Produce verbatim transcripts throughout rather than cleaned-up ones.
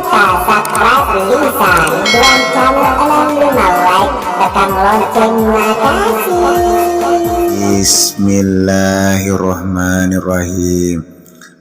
Subscribe Lisa Ridwan Channel enam lima, like, tekan lonceng. Makasih. Bismillahirrahmanirrahim.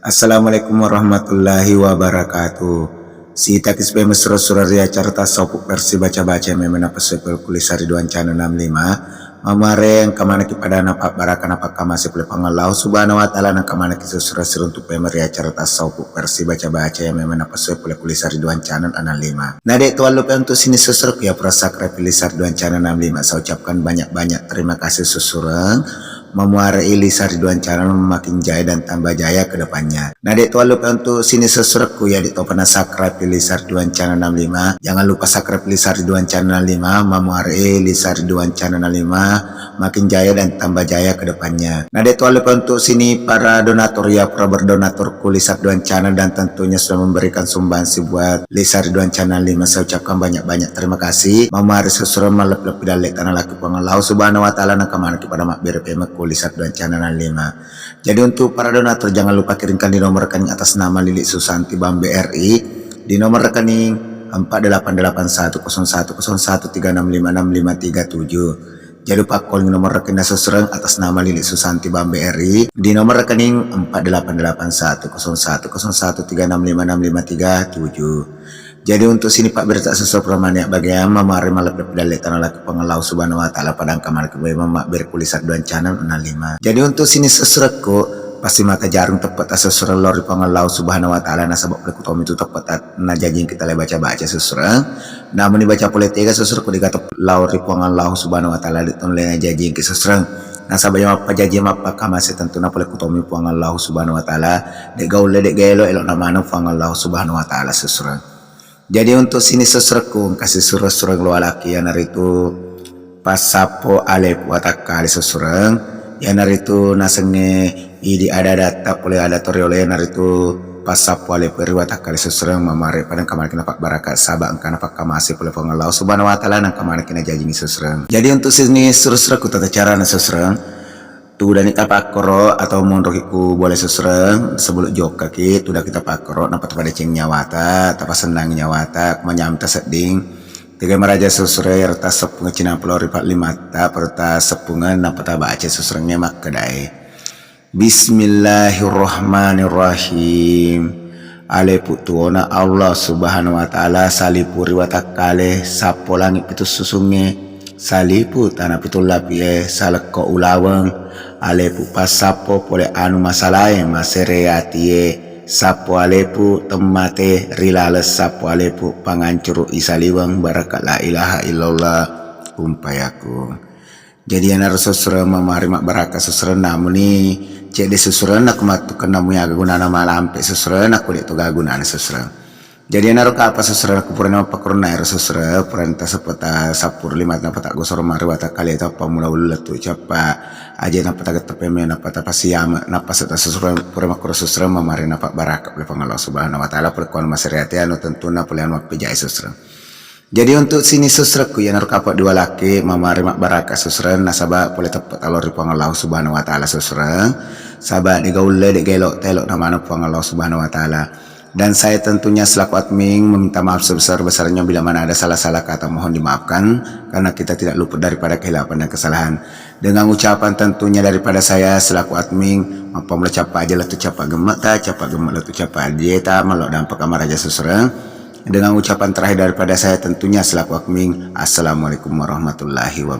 Assalamualaikum warahmatullahi wabarakatuh. Sitaki supaya mesura-sura ri acara tasawuf versi baca-baca yang memang apa sesuai ku Lisa Ridwan Channel enam lima. Mamare engka manekki pada napabbaraka napakkamase pole Puang Allah Subhanahu wa Ta'ala, engka manekki sesuai siruntu pemeri acara tasawuf versi baca-baca yang memang apa sesuai pole ku Lisa Ridwan Channel enam lima. Na de' tuallupa untuk sini sesuai ku ya pura subscribe Lisa Ridwan Channel enam lima. Saya ucapkan banyak-banyak terima kasih sesuai. Mamuare Lisa Ridwan Channel makin jaya dan tambah jaya ke depannya. Na de' tuallupa untuk sini sesuai ku ya de' topa na subscribe Lisa Ridwan Channel enam lima. Jangan lupa subscribe Lisa Ridwan Channel enam lima. Mamuare Lisa Ridwan Channel enam lima. Makin jaya dan tambah jaya ke depannya. Na de' tuallupa untuk sini para donatur ya, para berdonatur ku Lisa Ridwan Channel dan tentunya sudah memberikan sumbangsi buat Lisa Ridwan Channel lima. Saya ucapkan banyak-banyak terima kasih. Mamari sesuai malep-lep dalle tanah laki Puang Allah Subhanahu wa Ta'ala, nangka manekki pada mabbere pemekku Lisa Ridwan Channel lima. Jadi untuk para donatur jangan lupa kirimkan di nomor rekening atas nama Lili Susanti Bambe R I, di nomor rekening empat delapan delapan satu kosong satu kosong satu tiga enam lima enam lima tiga tujuh. Jadi pakkuling nomor rekening sesuai atas nama Lili Susanti Bambe R I di nomor rekening empat delapan delapan satu kosong satu kosong satu tiga enam lima enam lima tiga tujuh. Jadi untuk sini Pak berita sesuai pramania bagian mamari malebbi dalle tanah laki Puang Allah Subhanahu wa Ta'ala padang kamar kebaya mabbere ku Lisa Ridwan Channel enam lima. Jadi untuk sini sesuaiku pasti maka jarung teppet ta sesuai lao ri Puang Allah Subhanahu wa Ta'ala nasaba pole ku tommi tu teppet ta najajing kita le baca-baca sesuai. Namuni baca pole tega sesuai ku diga teppet lao ri Puang Allah Subhanahu wa Ta'ala de' tong le najajing ki sesuai. Nasaba iya mappajaji mappakkamase tentu na pole ku tommi Puang Allah Subhanahu wa Ta'ala, de' gaulle de' gaelo elo na maneng Puang Allah Subhanahu wa Ta'ala sesuai. Jadi untuk sini sesurekku engka sisuro-sureng lualaki iyanaritu passappo alepu watakkale sesureng, iyanaritu nasengnge idi ada-adatta pole ada toriolo iyanaritu passappo alepu ri watakkale sesureng mamare pada engka manekki napabbaraka saba engka napakkamase pole Puang Allah Subhanahu wa Ta'ala nangka manekki najajingi sesureng. Jadi untuk sini sesurekku tata carana sesureng, Tudani tapakkoro atau monroki ku bola sesureng, sebelum jokkaki, tudaki tapakkoro, nappa tapadeceng nyawata, tapasennang nyawata, manyameng tasedding. Tega maraja sesureng, ero taseppunge cinampe lao ri pallimatta, pero taseppunge nappa tabaca sesurengnge makkedae. Bismillahirrahmanirrahim. Alepu tuona Allah Subhanahu wa Ta'ala, salipu ri watakkale, sappo langi pitu susungnge, salipu tana pitu lapie, salekko ulaweng, alepu passappo pole anu masalae, masere atie, sappo alepu temmate ri laleng sappo alepu pangancuru isaliweng baraka la ilaha illallah, kun fayakun. Jadi iyanaro sesureng mamari mabbaraka sesureng namuni cedde sesureng nakku mattukenna muyaga gunana malampe sesureng nakku de to gaga gunana sesureng. Jadi iyanaro kapa sesureng nakku purana mappakurunna ero sesureng purana taseppeta sappuru lima nappa taggosoro mari watakkale tappa mula ulu lettu cappa aje nappa tagettepe me nappa tapasiyame nappa seta sesureng pura makkuro sesureng mamari napabbaraka pole Puang Allah Subhanahu wa Ta'ala pole kuanu masere ati anu tentunna pole anu mappejae sesureng. Jadi untuk sini sesurekku iyanaro kapa dua laki mamari mabbaraka sesureng nasaba pole teppe talo ri Puang Allah Subhanahu wa Ta'ala sesureng saba de gaulle de gelo telo na maneng Puang Allah Subhanahu wa Ta'ala. Dan saya tentunya selaku admin meminta maaf sebesar-besarnya bila mana ada salah-salah kata mohon dimaafkan karena kita tidak luput daripada kehilafan dan kesalahan. Dengan ucapan tentunya daripada saya selaku admin, mappammula cappa aja lettu cappa gemme ta, cappa gemme lettu cappa aja ta, mallo dampa kamaraja sesureng. Dengan ucapan terakhir daripada saya tentunya selaku admin, Assalamualaikum warahmatullahi wabarakatuh.